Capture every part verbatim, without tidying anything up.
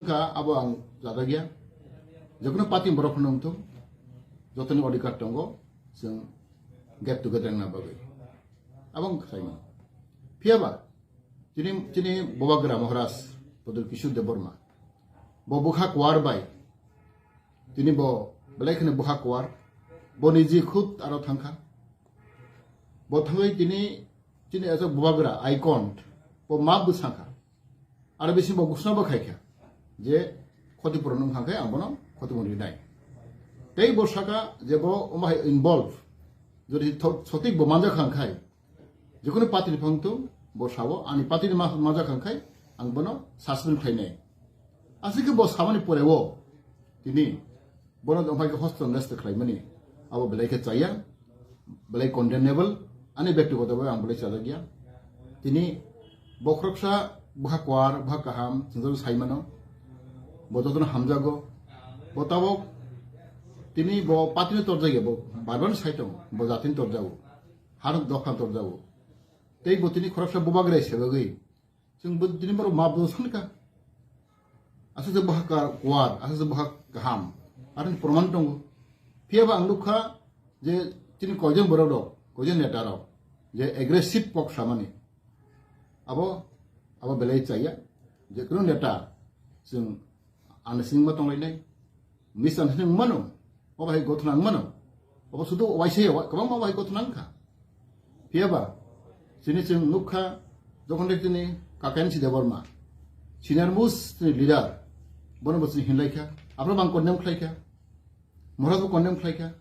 Kha abo ang chajak ya. Jekono party borok phano wngthung, jotoni odhikar tongo, chwng get together wngna bagwi. Abo ang khlai mano. Phiya ba, chini, chini Bubagra Maharaj, Pradyut Kishore Debbarma, bo bwkha kuar bai, tini bo belai kheno bwkha kuar, bo niji khud aro thangkha. Bo thangwi tini, chini aswk Bubagra, icon, bo map bwsakha. Aro bisi bo ghosna bo khaikha je khoti puron wngkha khe ang bono khoti puron rinai. Tei bo saka je bo omo hai involve, jodi tho-, sotik bo manjak kha khai, jekono party ni phang tu bo sao ani party ni ma-, manjak kha khai ang bono suspend khlainai. Aswk khe bo samani pore o tini bono wngpai khe hostel nesta khlaimani abo belai khe chaya, belai condemnable, ani bektigoto bhabe ang belai chajak ya. Tini bokhoroksa bwkha kuar, bwkha kaham, chwng joto sai mano, bo jotono hamjago, bo tabok tini bo party ni torjak ya, bo bar bar sai tongo, bo jatini torjago, har dopha torjago, tei bo tini khoroksa Bubagra sebagwi, chwng bo tini borok map bo sankha. Aswk je bwkha kuar, aswk je bwkha kaham, aroni proman tongo. Phiya ba ang nukha je chini koijon borok rok, koijon neta rok je aggressive kok samani, abo, abo belai chaya. Jekono neta chwng understanding ma tonglainai, misunderstanding wngmano, obo hai gothona wngmano, obo sudu waisa ya, kwbangma obo hai gothona wngkha. Phiya ba chini chwng nukha, jokhon de chini Kakensi Debbarma, senior most chini leader, bono bo chini hinlaikha, aphano bang condemn khlaikha, Maharaj bo condemn khlaikha.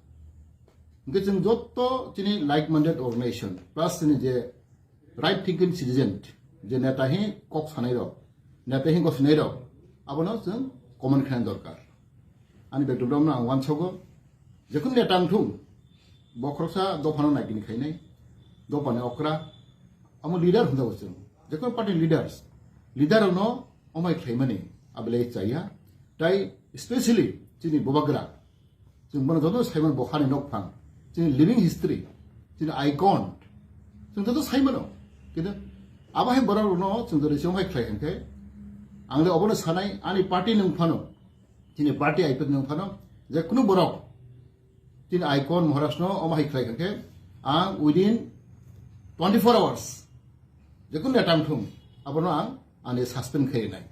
Hwnkhe chwng jotto chini like-minded organization, plus chini je right thinking citizen, je neta hi kok sanai rok, neta hi gosinai rok, abono chwng comment khlaina dorkar. Ani bekdom rokno ang uansogo, jekhun neta wngthung, bokhoroksa dophano naikini khainai, dophani okra, amo leader hwnjago chwng, jekhun party leaders, leader rokno omai khlaimani abelai chaya, tai specially chini Bubagra, chwng bono joto saimano bo hani nokphang, chini living history, chini icon, chwng joto saimano. Kintu abo hai borok rokno chwng jodi chong hai khlai hwnkhe, ang le obono sanai, ani party nwng phano, chini party I P F nwng phano, je kunu borok chini icon Maharaj no omo hai khlai hwnkhe, ang within twenty-four hours, je kunu neta wngthung, abono ang ani suspend khainai.